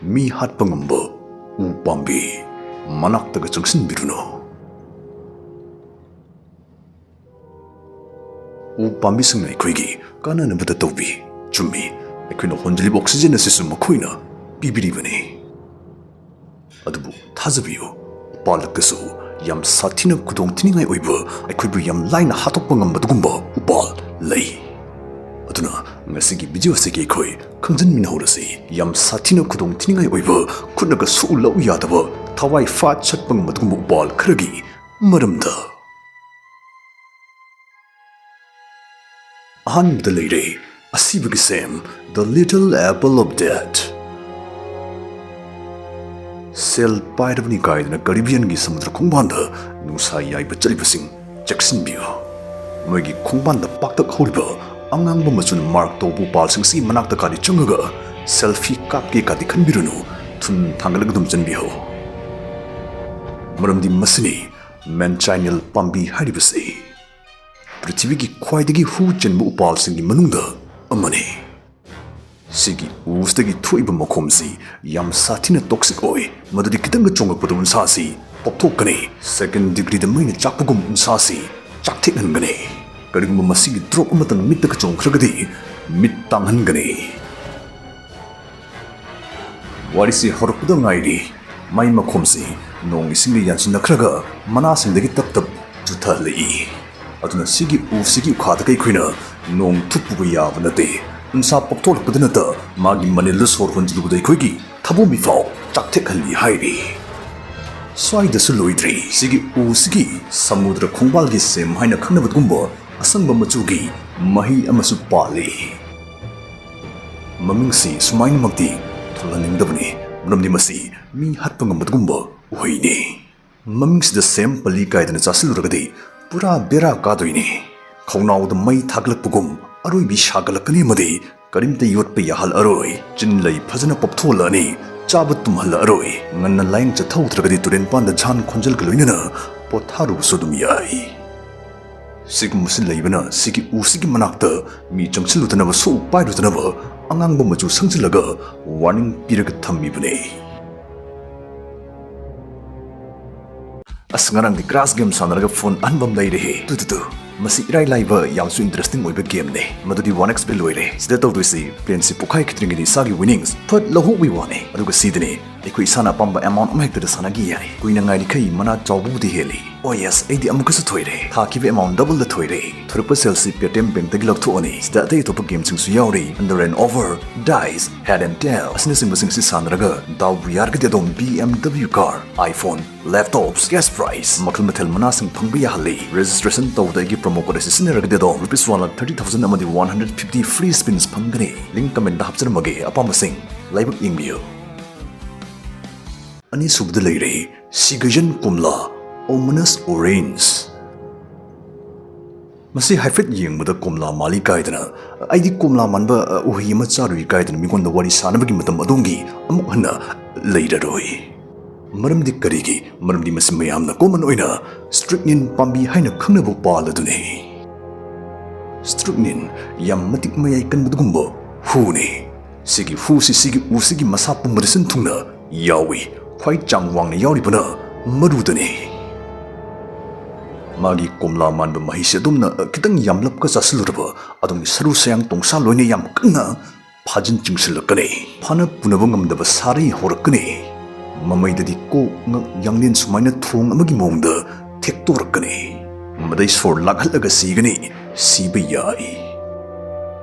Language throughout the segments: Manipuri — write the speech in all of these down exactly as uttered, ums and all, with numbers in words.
ꯃꯤ ꯍꯥꯠꯄ ꯉꯝꯕ ꯎ ꯄꯥꯝꯕꯤ ꯃꯅꯥꯛꯇꯒ ꯆꯪꯁꯤꯟꯕꯤꯔꯨꯅꯨ꯫ ꯎ ꯄꯥꯝꯕꯤꯁꯤꯡꯅ ꯑꯩꯈꯣꯏꯒꯤ ꯀꯥꯟꯅꯅꯕꯗ ꯇꯧꯕꯤ꯫ ꯆꯨꯝꯃꯤ, ꯑꯩꯈꯣꯏꯅ ꯍꯣꯟꯖꯤꯜꯂꯤꯕ oxygen ꯑꯁꯤꯁꯨ ꯃꯈꯣꯏꯅ ꯄꯤꯕꯤꯔꯤꯕꯅꯤ꯫ ꯑꯗꯨꯕꯨ ꯊꯥꯖꯕꯤꯌꯨ, ꯎꯄꯥꯜ ꯂꯛꯇꯁꯨ ꯌꯥꯝ ꯁꯥꯊꯤꯅ ꯈꯨꯗꯣꯡ ꯊꯤꯅꯤꯡꯉꯥꯏ ꯑꯣꯏꯕ, ꯑꯩꯈꯣꯏꯕꯨ ꯌꯥꯝ ꯂꯥꯏꯅ ꯍꯥꯠꯇꯣꯛꯄ ꯉꯝꯕ ꯑꯗꯨꯒꯨꯝꯕ ꯎꯄꯥꯜ ꯂꯩ꯫ ꯑꯗꯨꯅ ꯉꯁꯤꯒꯤ video ꯑꯁꯤꯒꯤ ꯑꯩꯈꯣꯏ ꯈꯪꯖꯤꯟꯃꯤꯟꯅꯍꯧꯔꯁꯤ꯫ ꯌꯥꯝ ꯁꯥꯊꯤꯅ ꯈꯨꯗꯣꯡ ꯊꯤꯅꯤꯡꯉꯥꯏ ꯑꯣꯏꯕ, ꯈꯨꯠꯅꯒ ꯁꯣꯛꯎ ꯂꯧ ꯌꯥꯗꯕ, ꯊꯋꯥꯏ ꯐꯥꯠ ꯁꯠꯄ ꯉꯝꯕ ꯑꯗꯨꯒꯨꯝꯕ ꯎꯄꯥꯜ ꯈꯔꯒꯤ ꯃꯔꯝꯗ꯫ ꯑꯍꯥꯟꯕꯗ ꯂꯩꯔꯦ ꯑꯁꯤꯕꯒꯤ ꯁꯦꯝ, The Little Apple of Death꯫ ꯁꯦꯜ ꯄꯥꯏꯔꯕꯅꯤ ꯀꯥꯏꯗꯅ ꯀꯔꯤꯕꯤꯌꯟꯒꯤ ꯁꯃꯨꯗ꯭ꯔ ꯈꯣꯡꯕꯥꯟꯗ ꯅꯨꯡꯁꯥ ꯌꯥꯏꯕ ꯆꯠꯂꯤꯕꯁꯤꯡ ꯆꯦꯛꯁꯤꯟꯕꯤꯌꯨ꯫ ꯃꯣꯏꯒꯤ ꯈꯣꯡꯕꯥꯟꯗ ꯄꯥꯛꯇꯛ ꯍꯧꯔꯤꯕ ꯑꯉꯥꯡꯕ ꯃꯆꯨꯅ mark ꯇꯧꯕ ꯎꯄꯥꯜꯁꯤꯡꯁꯤ ꯃꯅꯥꯛꯇ ꯀꯥꯗꯤ ꯆꯪꯉꯒ selfie ꯀꯥꯞꯀꯦ ꯀꯥꯗꯤ ꯈꯟꯕꯤꯔꯨꯅꯨ, ꯊꯨꯟ ꯊꯥꯡꯒꯠꯂꯒ ꯑꯗꯨꯝ ꯆꯟꯕꯤꯌꯨ꯫ ꯃꯔꯝꯗꯤ ꯃꯁꯤꯅꯤ manchineel ꯄꯥꯝꯕꯤ ꯍꯥꯏꯔꯤꯕꯁꯤ꯫ ꯄ꯭ꯔꯤꯊꯤꯕꯤꯒꯤ ꯈ꯭ꯋꯥꯏꯗꯒꯤ ꯍꯨ ꯆꯦꯟꯕ ꯎꯄꯥꯜꯁꯤꯡꯒꯤ ꯃꯅꯨꯡꯗ ꯑꯃꯅꯤ꯫ ꯁꯤꯒꯤ ꯎꯁꯤꯗꯒꯤ ꯊꯣꯛꯏꯕ ꯃꯈꯣꯝꯁꯤ ꯌꯥꯝ ꯁꯥꯊꯤꯅ toxic ꯑꯣꯏ, ꯃꯗꯨꯗꯤ ꯈꯤꯇꯪꯒ ꯆꯣꯡꯂꯛꯄꯗ ꯎꯟꯁꯥꯁꯤ ꯄꯣꯞꯊꯣꯛꯀꯅꯤ꯫ Second degreeꯗ ꯃꯩꯅ ꯆꯥꯛꯄꯒꯨꯝ ꯎꯟꯁꯥꯁꯤ ꯆꯥꯛꯊꯦꯛꯍꯟꯒꯅꯤ꯫ ꯀꯔꯤꯒꯨꯝꯕ ꯃꯁꯤꯒꯤ drop ꯑꯃꯇꯪ ꯃꯤꯠꯇꯒ ꯆꯣꯡꯈ꯭ꯔꯒꯗꯤ ꯃꯤꯠ ꯇꯥꯡꯍꯟꯒꯅꯤ꯫ ꯋꯥꯔꯤꯁꯤ ꯍꯧꯔꯛꯄꯗ ꯉꯥꯏꯔꯤ꯫ ꯃꯩ ꯃꯈꯣꯝꯁꯤ ꯅꯣꯡ ꯏꯁꯤꯡꯒ ꯌꯥꯟꯁꯤꯟꯅꯈ꯭ꯔꯒ ꯃꯅꯥꯁꯤꯡꯗꯒꯤ ꯇꯞ ꯇꯞ ꯆꯨꯊꯍꯜꯂꯛꯏ꯫ ꯑꯗꯨꯅ ꯁꯤꯒꯤ ꯎꯁꯤꯒꯤ ꯎꯈꯥꯗ ꯑꯩꯈꯣꯏꯅ ꯅꯣꯡ ꯊꯨꯞꯄꯨꯕ ꯌꯥꯕ ꯅꯠꯇꯦ꯫ ꯎꯟꯁꯥ ꯄꯣꯛꯊꯣꯛꯂꯛꯄꯗ ꯅꯠꯇ ꯃꯥꯒꯤ ꯃꯅꯤꯜꯗ ꯁꯣꯔ ꯍꯣꯟꯖꯤꯜꯂꯨꯕꯗ ꯑꯩꯈꯣꯏꯒꯤ ꯊꯕꯣꯝꯕꯤ ꯐꯥꯎ ꯆꯥꯛꯊꯦꯛꯍꯜꯂꯤ ꯍꯥꯏꯔꯤ꯫ ꯁ꯭ꯋꯥꯏꯗꯁꯨ ꯂꯣꯏꯗ꯭ꯔꯤ꯫ ꯁꯤꯒꯤ ꯎꯁꯤꯒꯤ ꯁꯃꯨꯗ꯭ꯔ ꯈꯣꯡꯕꯥꯜꯒꯤ ꯁꯦꯝ ꯍꯥꯏꯅ ꯈꯪꯅꯕꯒꯨꯝꯕ ꯑꯁꯪꯕ ꯃꯆꯨꯒꯤ ꯃꯍꯩ ꯑꯃꯁꯨ ꯄꯥꯜꯂꯤ꯫ ꯃꯃꯤꯡꯁꯤ ꯁꯨꯃꯥꯏꯅꯃꯛꯇꯤ ꯊꯣꯜꯍꯟꯅꯤꯡꯗꯕꯅꯤ, ꯃꯔꯝꯗꯤ ꯃꯁꯤ ꯃꯤ ꯍꯥꯠꯄ ꯉꯝꯕꯒꯨꯝꯕ ꯎꯍꯩꯅꯤ꯫ ꯃꯃꯤꯡꯁꯤꯗ ꯁꯦꯝ ꯄꯜꯂꯤ ꯀꯥꯏꯗꯅ ꯆꯥꯁꯤꯜꯂꯨꯔꯒꯗꯤ ꯄꯨꯔꯥ ꯕꯦꯔꯥ ꯀꯥꯗꯣꯏꯅꯤ꯫ ꯈꯧꯅꯥꯎꯗ ꯃꯩ ꯊꯥꯒꯠꯂꯛꯄꯒꯨꯝ ꯑꯔꯣꯏꯕꯤ ꯁꯥꯒꯠꯂꯛꯀꯅꯤ ꯑꯃꯗꯤ ꯀꯔꯤꯝꯇ ꯌꯣꯠꯄ ꯌꯥꯍꯜꯂꯔꯣꯏ꯫ ꯆꯤꯟ ꯂꯩ ꯐꯖꯅ ꯄꯣꯞꯊꯣꯛꯍꯜꯂꯛꯑꯅꯤ, ꯆꯥꯕ ꯇꯨꯝꯍꯜꯂꯛꯑꯔꯣꯏ꯫ ꯉꯟꯅ ꯂꯥꯏꯌꯦꯡ ꯆꯠꯊꯍꯧꯗ꯭ꯔꯒꯗꯤ ꯇꯨꯔꯦꯟ ꯄꯥꯟꯗ ꯖꯥꯟ ꯈꯣꯟꯖꯦꯜꯒ ꯂꯣꯏꯅꯅ ꯄꯣꯊꯥꯔꯨꯕꯁꯨ ꯑꯗꯨꯝ ꯌꯥꯏ꯫ ꯁꯤꯒꯨꯝꯕꯁꯤ ꯂꯩꯕꯅ ꯁꯤꯒꯤ ꯎꯁꯤꯒꯤ ꯃꯅꯥꯛꯇ ꯃꯤ ꯆꯪꯁꯤꯜꯂꯨꯗꯅꯕ, ꯁꯣꯛ ꯄꯥꯏꯔꯨꯗꯅꯕ ꯑꯉꯥꯡꯕ ꯃꯆꯨ ꯁꯪꯖꯤꯜꯂꯒ ꯋꯥꯔꯅꯤꯡ ꯄꯤꯔꯒ ꯊꯝꯃꯤꯕꯅꯤ꯫ ꯑꯁ, ꯉꯔꯥꯡꯗꯤ ꯀ꯭ꯔꯥꯁ ꯒꯦꯝ ꯁꯥꯟꯅꯔꯒ ꯐꯣꯟ ꯑꯍꯟꯕ ꯑꯃ ꯂꯩꯔꯦꯍꯦ꯫ Two, two, two. ꯃꯁꯤ ꯏꯔꯥꯏ ꯂꯥꯏꯕ, ꯌꯥꯝꯁꯨ ꯏꯟꯇꯔꯦꯁꯇꯤꯡ ꯑꯣꯏꯕ ꯒꯦꯝꯅꯦ꯫ ꯃꯗꯨꯗꯤ ꯋꯥꯟ ꯑꯦꯛꯁ ꯄꯦ ꯂꯣꯏꯔꯦ꯫ ꯁꯤꯗ ꯇꯧꯗꯣꯏꯁꯤ, ꯄ꯭ꯂꯦꯟꯁꯤ ꯄꯣꯛꯈꯥꯏꯈꯤꯗ꯭ꯔꯤꯉꯩꯗ ꯏꯁꯥꯒꯤ ꯋꯤꯅꯤꯡꯁ ꯐꯠ ꯂꯧꯍꯧꯕꯒꯤ ꯋꯥꯅꯦ꯫ ꯑꯗꯨꯒ ꯁꯤꯗꯅꯦ, ꯑꯩꯈꯣꯏ ꯏꯁꯥꯅ ꯑꯄꯥꯝꯕ ꯑꯦꯃꯥꯎꯟ ꯑꯃ ꯍꯦꯛꯇꯗ ꯁꯥꯟꯅꯈꯤ ꯌꯥꯏ꯫ ꯀꯨꯏꯅ ꯉꯥꯏꯔꯤꯈꯩ ꯃꯅꯥ ꯆꯥꯎꯕꯕꯨꯗꯤ ꯍꯦꯜꯂꯤ꯫ ꯑꯣ ꯌꯦꯁ, ꯑꯩꯗꯤ ꯑꯃꯨꯛꯀꯁꯨ ꯊꯣꯏꯔꯦ꯫ ꯊꯥꯈꯤꯕ ꯑꯦꯃꯥꯎꯟ ꯗꯕꯜꯗ ꯊꯣꯏꯔꯦ꯫ ꯊꯣꯔꯛꯄ ꯁꯦꯜꯁꯤ ꯄꯦꯇꯤꯑꯦꯝ ꯕꯦꯡꯛꯇꯒꯤ ꯂꯧꯊꯣꯛꯑꯅꯤ꯫ ꯁꯤꯗ ꯑꯇꯩ ꯑꯇꯣꯞꯄ ꯒꯦꯝꯁꯤꯡꯁꯨ ꯌꯥꯎꯔꯤ꯫ Under and over, dice, head and tail ꯑꯁꯤꯅꯆꯤꯡꯕꯁꯤꯡꯁꯤ ꯁꯥꯟꯅꯔꯒ ꯗꯥꯎꯕꯨ ꯌꯥꯔꯒꯗꯤ ꯑꯗꯣꯝ B M W car, iPhone, laptops, cash prize ꯃꯈꯜ ꯃꯊꯦꯜ ꯃꯅꯥꯁꯤꯡ ꯐꯪꯕ ꯌꯥꯍꯜꯂꯤ꯫ ꯔꯦꯖꯤꯁꯇ꯭ꯔꯦꯁꯟ ꯇꯧꯕꯗ ꯑꯩꯒꯤ ꯄ꯭ꯔꯣꯃꯣ ꯀꯣꯗ ꯑꯁꯤ ꯁꯤꯖꯤꯟꯅꯔꯒꯗꯤ ꯑꯗꯣꯝ rupees one lakh thirty thousand ꯑꯃꯗꯤ ꯋꯥꯟ ꯍꯟꯗ꯭ꯔꯦꯠ ꯐꯤꯐꯇꯤ ꯐ꯭ꯔꯤ ꯁ꯭ꯄꯤꯟꯁ ꯐꯪꯒꯅꯤ꯫ ꯂꯤꯡꯛ ꯀꯃꯦꯟꯠꯇ ꯍꯥꯞꯆꯔꯝꯃꯒꯦ, ꯑꯄꯥꯝꯕꯁꯤꯡ ꯂꯥꯏꯕꯛ ꯌꯦꯡꯕꯤꯌꯨ꯫ ꯑꯅꯤꯁꯨꯕꯗ ꯂꯩꯔꯦ ꯁꯤꯒꯖꯟ ꯀꯣꯝꯂꯥ, ꯑꯣꯃꯅꯁ ꯑꯣꯔꯦꯟꯖ꯫ ꯃꯁꯤ ꯍꯥꯏꯐꯦꯠ ꯌꯦꯡꯕꯗ ꯀꯣꯝꯂꯥ ꯃꯥꯜꯂꯤ ꯀꯥꯏꯗꯅ, ꯑꯩꯗꯤ ꯀꯣꯝꯂꯥ ꯃꯥꯟꯕ, ꯑ, ꯎꯍꯩ ꯑꯃ ꯆꯥꯔꯨꯏ ꯀꯥꯏꯗꯅ ꯃꯤꯉꯣꯟꯗ ꯋꯥꯔꯤ ꯁꯥꯅꯕꯒꯤ ꯃꯇꯝ ꯑꯗꯣꯝꯒꯤ ꯑꯃꯨꯛ ꯍꯟꯅ ꯂꯩꯔꯔꯣꯏ꯫ ꯃꯔꯝꯗꯤ ꯀꯔꯤꯒꯤ? ꯃꯔꯝꯗꯤ ꯃꯁꯤ ꯃꯌꯥꯝꯅ ꯀꯣꯃꯟ ꯑꯣꯏꯅ ꯁ꯭ꯇ꯭ꯔꯤꯛꯅꯤꯟ ꯄꯥꯝꯕꯤ ꯍꯥꯏꯅ ꯈꯪꯅꯕ ꯎꯄꯥꯜ ꯑꯗꯨꯅꯤ꯫ ꯁ꯭ꯇ꯭ꯔꯤꯛꯅꯤꯟ ꯌꯥꯝ ꯃꯇꯤꯛ ꯃꯌꯥꯏ ꯀꯟꯕꯗꯨꯒꯨꯝꯕ ꯍꯨꯅꯤ꯫ ꯁꯤꯒꯤ ꯍꯨꯁꯤ ꯁꯤꯒꯤ ꯎꯁꯤꯒꯤ ꯃꯁꯥ ꯄꯨꯝꯕꯗ ꯁꯤꯟ ꯊꯨꯡꯅ ꯌꯥꯎꯏ꯫ ꯈ꯭ꯋꯥꯏ ꯆꯥꯡ ꯋꯥꯡꯅ ꯌꯥꯎꯔꯤꯕꯅ ꯃꯔꯨꯗꯅꯤ꯫ ꯃꯥꯒꯤ ꯀꯣꯝꯂꯥ ꯃꯥꯟꯕ ꯃꯍꯩꯁꯤ ꯑꯗꯣꯝꯅ ꯈꯤꯇꯪ ꯌꯥꯝꯂꯞꯀ ꯆꯥꯁꯤꯜꯂꯨꯔꯕ ꯑꯗꯣꯝꯒꯤ ꯁꯔꯨ ꯁꯌꯥꯡ ꯇꯣꯡꯁꯥ ꯂꯣꯏꯅ ꯌꯥꯝ ꯀꯟꯅ ꯐꯥꯖꯤꯟ ꯆꯤꯡꯁꯤꯜꯂꯛꯀꯅꯤ꯫ ꯐꯥꯅ ꯄꯨꯅꯕ ꯉꯝꯗꯕ ꯁꯥꯔꯩ ꯍꯧꯔꯛꯀꯅꯤ꯫ ꯃꯃꯩꯗꯗꯤ ꯀꯣꯛ, ꯉꯛ, ꯌꯥꯡꯂꯦꯟ ꯁꯨꯃꯥꯏꯅ ꯊꯣꯡ ꯑꯃꯒꯤ ꯃꯑꯣꯡꯗ ꯊꯦꯛꯇꯣꯔꯛꯀꯅꯤ꯫ ꯃꯗꯩ ꯁꯣꯔ ꯂꯥꯛꯍꯜꯂꯒ ꯁꯤꯒꯅꯤ꯫ ꯁꯤꯕ ꯌꯥꯏ꯫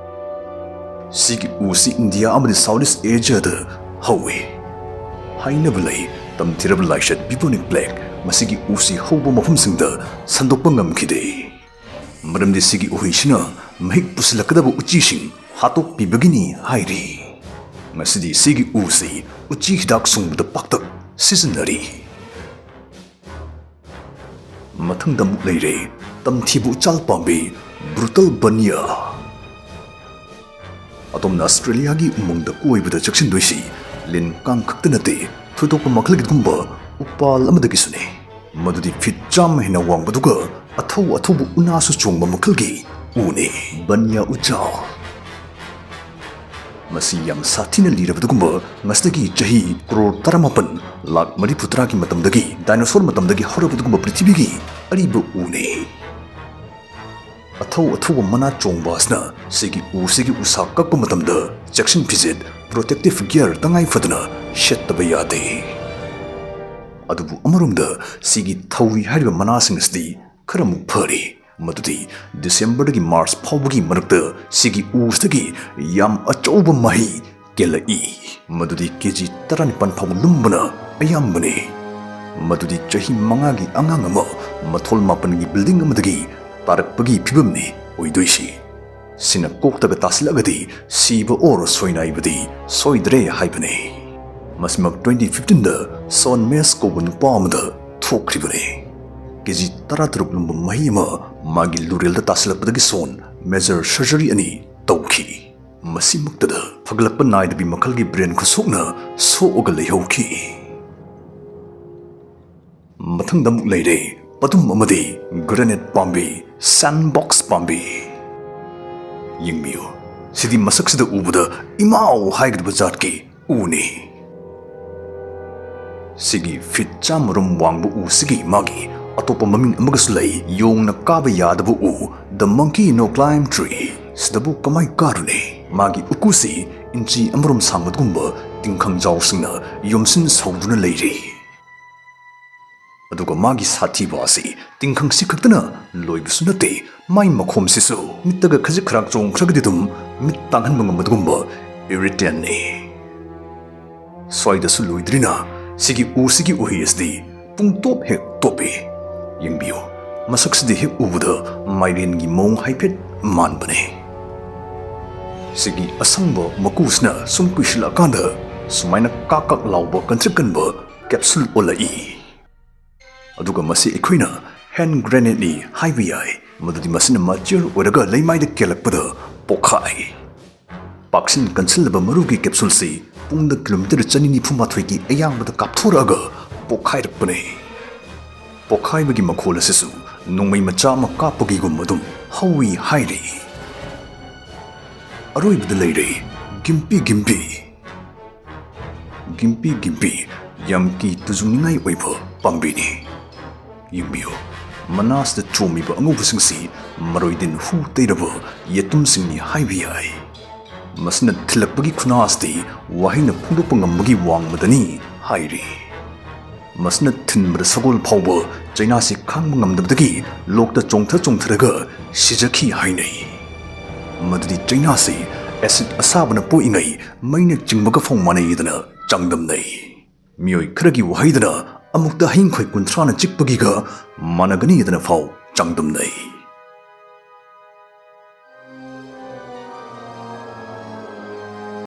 ꯁꯤꯒꯤ ꯎꯁꯤ ꯏꯟꯗꯤꯌꯥ ꯑꯃꯗꯤ ꯁꯥꯎꯠ ꯏꯁ ꯑꯦꯁꯤꯌꯥꯗ ꯍꯧꯏ꯫ ꯍꯥꯏꯅꯕ ꯂꯩ, ꯇꯝꯊꯤꯔꯕ ꯂꯥꯏꯆꯠ ꯕꯤꯕꯣꯅꯤꯛ ꯄ꯭ꯂꯦꯛ ꯃꯁꯤꯒꯤ ꯎꯁꯤ ꯍꯧꯕ ꯃꯐꯝꯁꯤꯡꯗ ꯁꯟꯗꯣꯛꯄ ꯉꯝꯈꯤꯗꯦ꯫ ꯃꯔꯝꯗꯤ ꯁꯤꯒꯤ ꯎꯍꯩꯁꯤꯅ ꯃꯍꯤꯛ ꯄꯨꯁꯤꯜꯂꯛꯀꯗꯕ ꯎꯆꯤꯁꯤꯡ ꯍꯥꯠꯇꯣꯛꯄꯤꯕꯒꯤꯅꯤ ꯍꯥꯏꯔꯤ꯫ ꯉꯁꯤꯗꯤ ꯁꯤꯒꯤ ꯎꯁꯤ ꯎꯆꯤ ꯍꯤꯗꯥꯛ ꯁꯨꯡꯕꯗ ꯄꯥꯛꯇꯛ ꯁꯤꯖꯤꯟꯅꯔꯤ꯫ ꯃꯊꯪꯗ ꯑꯃꯨꯛ ꯂꯩꯔꯦ ꯇꯝꯊꯤꯕ ꯎꯆꯥꯜ ꯄꯥꯝꯕꯤ, ꯕ꯭ꯔꯨꯇꯜ ꯕꯅꯤꯌꯥ꯫ ꯑꯗꯣꯝꯅ ꯑꯁꯇ꯭ꯔꯦꯂꯤꯌꯥꯒꯤ ꯎꯃꯪꯗ ꯀꯣꯏꯕꯗ ꯆꯦꯛꯁꯤꯟꯗꯣꯏꯁꯤ ꯂꯤꯟ ꯀꯥꯡ ꯈꯛꯇ ꯅꯠꯇꯦ, ꯊꯣꯏꯗꯣꯛꯄ ꯃꯈꯜꯒꯤ ꯑꯗꯨꯒꯨꯝꯕ ꯎꯄꯥꯜ ꯑꯃꯗꯒꯤꯁꯨꯅꯤ꯫ ꯃꯗꯨꯗꯤ ꯐꯤꯠ ꯆꯥꯝꯃ ꯍꯦꯟꯅ ꯋꯥꯡꯕꯗꯨꯒ ꯑꯊꯧ ꯑꯊꯧꯕ ꯎꯅꯥꯁꯨ ꯆꯣꯡꯕ ꯃꯈꯜꯒꯤ ꯎꯅꯤ, ꯕꯅꯤꯌꯥ ꯎꯆꯥꯜ꯫ ꯃꯁꯤ ꯌꯥꯝ ꯁꯥꯊꯤꯅ ꯂꯤꯔꯕꯗꯨꯒꯨꯝꯕ, ꯉꯁꯤꯗꯒꯤ ꯆꯍꯤ ꯀ꯭ꯔꯣꯔ ꯇꯔꯥꯃꯥꯄꯟ ꯂꯥꯛ ꯃꯔꯤꯐꯨꯇꯔꯥꯒꯤ ꯃꯇꯝꯗꯒꯤ, ꯗꯥꯏꯅꯣꯁꯣꯔ ꯃꯇꯝꯗꯒꯤ ꯍꯧꯔꯕꯗꯨꯒꯨꯝꯕ ꯄ꯭ꯔꯤꯊꯤꯕꯤꯒꯤ ꯑꯔꯤꯕ ꯎꯅꯤ꯫ ꯑꯊꯧ ꯑꯊꯧꯕ ꯃꯅꯥ ꯆꯣꯡꯕ ꯑꯁꯤꯅ ꯁꯤꯒꯤ ꯎꯁꯤꯒꯤ ꯎꯁꯥ ꯀꯛꯄ ꯃꯇꯝꯗ ꯆꯦꯛꯁꯤꯟ ꯐꯤꯖꯦꯠ, protective gear, ꯇꯉꯥꯏ ꯐꯗꯅ ꯁꯦꯠꯇꯕ ꯌꯥꯗꯦ꯫ ꯑꯗꯨꯕꯨ ꯑꯃꯔꯣꯝꯗ ꯁꯤꯒꯤ ꯊꯧꯔꯤ ꯍꯥꯏꯔꯤꯕ ꯃꯅꯥꯁꯤꯡ ꯑꯁꯤꯗꯤ ꯈꯔꯃꯨꯛ ꯐꯔꯤ꯫ ꯃꯗꯨꯗꯤ ꯗꯤꯁꯦꯝꯕꯔꯗꯒꯤ ꯃꯥꯔꯆ ꯐꯥꯎꯕꯒꯤ ꯃꯔꯛꯇ ꯁꯤꯒꯤ ꯎꯁꯤꯗꯒꯤ ꯌꯥꯝ ꯑꯆꯧꯕ ꯃꯍꯩ ꯀꯦꯜꯂꯛꯏ꯫ ꯃꯗꯨꯗꯤ ꯀꯦ ꯖꯤ ꯇꯔꯥꯅꯤꯄꯥꯟ ꯐꯥꯎꯕ ꯂꯨꯝꯕꯅ ꯑꯌꯥꯝꯕꯅꯤ꯫ ꯃꯗꯨꯗꯤ ꯆꯍꯤ ꯃꯉꯥꯒꯤ ꯑꯉꯥꯡ ꯑꯃ ꯃꯊꯣꯜ ꯃꯥꯄꯟꯒꯤ building ꯑꯃꯗꯒꯤ ꯇꯥꯔꯛꯄꯒꯤ ꯐꯤꯕꯝꯅꯤ ꯑꯣꯏꯗꯣꯏꯁꯤ꯫ ꯁꯤꯅ ꯀꯣꯛꯇꯒ ꯇꯥꯁꯤꯜꯂꯛꯑꯒꯗꯤ ꯁꯤꯕ ꯑꯣꯔ ꯁꯣꯏꯅꯥꯏꯕꯗꯤ ꯁꯣꯏꯗ꯭ꯔꯦ ꯍꯥꯏꯕꯅꯤ꯫ ꯃꯁꯤꯃꯛ twenty fifteenꯗ ꯁꯣꯟ ꯃꯦꯁ ꯀꯧꯕ ꯅꯨꯄꯥ ꯑꯃꯗ ꯊꯣꯛꯈ꯭ꯔꯤꯕꯅꯤ꯫ ꯀꯦ ꯖꯤ ꯇꯔꯥꯇꯔꯨꯛ ꯂꯨꯝꯕ ꯃꯍꯩ ꯑꯃ ꯃꯥꯒꯤ ꯂꯨꯔꯦꯜꯗ ꯇꯥꯁꯤꯜꯂꯛꯄꯗꯒꯤ ꯁꯣꯟ major surgery ꯑꯅꯤ ꯇꯧꯈꯤ꯫ ꯃꯁꯤꯃꯛꯇꯗ ꯐꯒꯠꯂꯛꯄ ꯅꯥꯏꯗꯕꯤ ꯃꯈꯜꯒꯤ brain ꯈꯨꯁꯣꯛꯅ ꯁꯣꯛꯑꯒ ꯂꯩꯍꯧꯈꯤ꯫ ꯃꯊꯪꯗ ꯑꯃꯨꯛ ꯂꯩꯔꯦ ꯄꯗꯨꯝ ꯑꯃꯗꯤ granite ꯄꯥꯝꯕꯤ, sandbox ꯄꯥꯝꯕꯤ꯫ ꯌꯦꯡꯕꯤꯌꯨ, ꯁꯤꯗꯤ ꯃꯁꯛꯁꯤꯗ ꯎꯕꯗ ꯏꯃꯥꯎ ꯍꯥꯏꯒꯗꯕ ꯖꯥꯠꯀꯤ ꯎꯅꯤ꯫ ꯁꯤꯒꯤ ꯐꯤꯠ ꯆꯥꯝꯃꯔꯣꯝ ꯋꯥꯡꯕ ꯎꯁꯤꯒꯤ ꯃꯥꯒꯤ ꯑꯇꯣꯞꯄ ꯃꯃꯤꯡ ꯑꯃꯒꯁꯨ ꯂꯩ, ꯌꯣꯡꯅ ꯀꯥꯕ ꯌꯥꯗꯕ ꯎ, the monkey no climb tree꯫ ꯁꯤꯗꯕꯨ ꯀꯃꯥꯏ ꯀꯥꯔꯨꯅꯤ? ꯃꯥꯒꯤ ꯎꯀꯨꯁꯤ ꯏꯟꯆꯤ ꯑꯃꯔꯣꯝ ꯁꯥꯡꯕꯒꯨꯝꯕ ꯇꯤꯡꯈꯪ ꯖꯥꯎꯁꯤꯡꯅ ꯌꯣꯝꯁꯤꯟ ꯁꯧꯗꯨꯅ ꯂꯩꯔꯤ꯫ ꯑꯗꯨꯒ ꯃꯥꯒꯤ ꯁꯥꯊꯤꯕ ꯑꯁꯤ ꯇꯤꯡꯈꯪꯁꯤ ꯈꯛꯇꯅ ꯂꯣꯏꯕꯁꯨ ꯅꯠꯇꯦ, ꯃꯥꯏ ꯃꯈꯣꯝꯁꯤꯁꯨ ꯃꯤꯠꯇꯒ ꯈꯖꯤꯛ ꯈꯔꯥꯛ ꯆꯣꯡꯈ꯭ꯔꯒꯗꯤ ꯑꯗꯨꯝ ꯃꯤꯠ ꯇꯥꯡꯍꯟꯕ ꯉꯝꯕꯗꯨꯒꯨꯝꯕ irritantꯅꯤ꯫ ꯁ꯭ꯋꯥꯏꯗꯁꯨ ꯂꯣꯏꯗ꯭ꯔꯤꯅ ꯁꯤꯒꯤ ꯎꯁꯤꯒꯤ ꯎꯍꯩ ꯑꯁꯤꯗꯤ ꯄꯨꯡꯇꯣꯞ ꯍꯦꯛ ꯇꯣꯞꯄꯤ꯫ ꯌꯦꯡꯕꯤꯌꯨ, ꯃꯁꯛꯁꯤꯗꯤ ꯍꯦꯛ ꯎꯕꯗ ꯃꯥꯏꯔꯦꯟꯒꯤ ꯃꯑꯣꯡ ꯍꯥꯏꯐꯦꯠ ꯃꯥꯟꯕꯅꯦ꯫ ꯁꯤꯒꯤ ꯑꯁꯪꯕ ꯃꯀꯨꯁꯤꯅ ꯁꯨꯝ ꯀꯨꯏꯁꯤꯜꯂꯛꯑꯀꯥꯟꯗ ꯁꯨꯃꯥꯏꯅ ꯀꯥꯛ ꯀꯥꯛ ꯂꯥꯎꯕ ꯀꯟꯇ꯭ꯔꯤꯛ ꯀꯟꯕ capsule ꯑꯣꯜꯂꯛꯏ꯫ ꯑꯗꯨꯒ ꯃꯁꯤ ꯑꯩꯈꯣꯏꯅ hand graniteꯅꯤ ꯍꯥꯏꯕ ꯌꯥꯏ, ꯃꯗꯨꯗꯤ ꯃꯁꯤꯅ mature ꯑꯣꯏꯔꯒ ꯂꯩꯃꯥꯏꯗ ꯀꯦꯜꯂꯛꯄꯗ ꯄꯣꯛꯈꯥꯏ꯫ ꯄꯥꯛꯁꯤꯟ ꯀꯟꯁꯤꯜꯂꯕ ꯃꯔꯨꯒꯤ capsuleꯁꯤ ꯄꯨꯡꯗ kilometre ꯆꯅꯤ ꯅꯤꯐꯨ ꯃꯥꯊꯣꯏꯒꯤ ꯑꯌꯥꯡꯕꯗ ꯀꯥꯞꯊꯣꯔꯛꯑꯒ ꯄꯣꯛꯈꯥꯏꯔꯛꯄꯅꯤ꯫ ꯄꯣꯛꯈꯥꯏꯕꯒꯤ ꯃꯈꯣꯜ ꯑꯁꯤꯁꯨ ꯅꯣꯡꯃꯩ ꯃꯆꯥ ꯑꯃ ꯀꯥꯞꯄꯒꯤꯒꯨꯝ ꯑꯗꯨꯝ ꯍꯧꯏ ꯍꯥꯏꯔꯤ꯫ ꯑꯔꯣꯏꯕꯗ ꯂꯩꯔꯦ ꯒꯤꯝꯄꯤ ꯒꯤꯝꯄꯤ꯫ ꯒꯤꯝꯄꯤ ꯒꯤꯝꯄꯤ ꯌꯥꯝ ꯀꯤ ꯇꯨꯖꯨꯡꯅꯤꯡꯉꯥꯏ ꯑꯣꯏꯕ ꯄꯥꯝꯕꯤꯅꯤ꯫ ꯌꯦꯡꯕꯤꯌꯨ, ꯃꯅꯥꯁꯤꯗ ꯆꯣꯝꯃꯤꯕ ꯑꯉꯧꯕꯁꯤꯡꯁꯤ ꯃꯔꯣꯏꯗꯤꯟ ꯍꯨ ꯇꯩꯔꯕ ꯌꯦꯇꯨꯝꯁꯤꯡꯅꯤ ꯍꯥꯏꯕ ꯌꯥꯏ꯫ ꯃꯁꯤꯅ ꯊꯤꯜꯂꯛꯄꯒꯤ ꯈꯨꯅꯥ ꯑꯁꯤꯗꯤ ꯋꯥꯍꯩꯅ ꯐꯣꯡꯗꯣꯛꯄ ꯉꯝꯕꯒꯤ ꯋꯥꯡꯃꯗꯅꯤ ꯍꯥꯏꯔꯤ꯫ ꯃꯁꯤꯅ ꯊꯤꯟꯕꯗ ꯁꯒꯣꯜ ꯐꯥꯎꯕ ꯆꯩꯅꯥꯁꯤ ꯈꯥꯡꯕ ꯉꯝꯗꯕꯗꯒꯤ ꯂꯣꯛꯇ ꯆꯣꯡꯊ ꯆꯣꯡꯊꯔꯒ ꯁꯤꯖꯈꯤ ꯍꯥꯏꯅꯩ꯫ ꯃꯗꯨꯗꯤ ꯆꯩꯅꯥꯁꯤ ꯑꯦꯁꯤꯗ ꯑꯁꯥꯕꯅ ꯄꯣꯛꯏꯉꯩ ꯃꯩꯅ ꯆꯤꯡꯕꯒ ꯐꯥꯎ ꯃꯥꯟꯅꯩꯗꯅ ꯆꯥꯡꯗꯝꯅꯩ꯫ ꯃꯤꯑꯣꯏ ꯈꯔꯒꯤ ꯋꯥꯍꯩꯗꯅ ꯑꯃꯨꯛꯇ ꯍꯌꯤꯡꯈꯣꯏ ꯀꯨꯟꯊ꯭ꯔꯥꯅ ꯆꯤꯛꯄꯒꯤꯒ ꯃꯥꯟꯅꯒꯅꯤꯗꯅ ꯐꯥꯎ ꯆꯥꯡꯗꯝꯅꯩ꯫